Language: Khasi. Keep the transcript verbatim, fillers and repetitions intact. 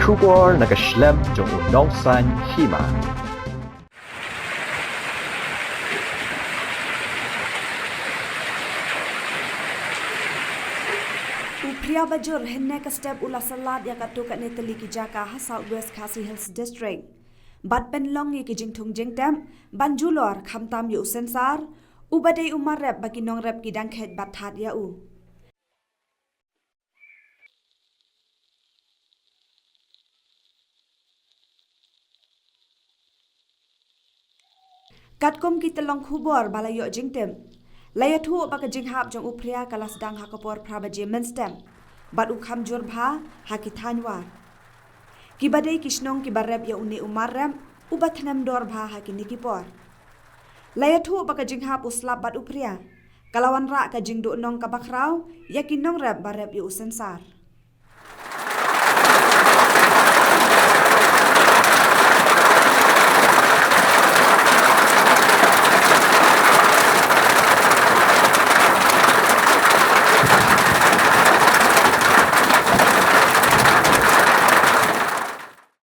Khubor na ka shlem jong u nongsan hima. U Phria Bajur hynne ka step u la salat ïa katto katne tylli ki jaka ha South West Khasi Hills District. Bad pynlong ïa ki jingthung jingtep ban julor khamtam ïa u sensar, uba dei u marrep ba ki nongrep ki dang khet bad that ïa u. Katkum ki tyllong khubor ba la ïoh jingtip, la ïathuh ba ka jinghap jong u Phria ka la sdang ha ka por phra baje mynstep, bad u kham jur bha ha ki thaiñ War. Kiba dei ki shnong kiba rep ïa une u marrep uba thnem dor bha ha kine ki por. La ïathuh ba ka jinghap u slap bad u Phria ka la wanrah ka jingduhnong kaba khraw ïa ki nongrep ba rep ïa u sensar.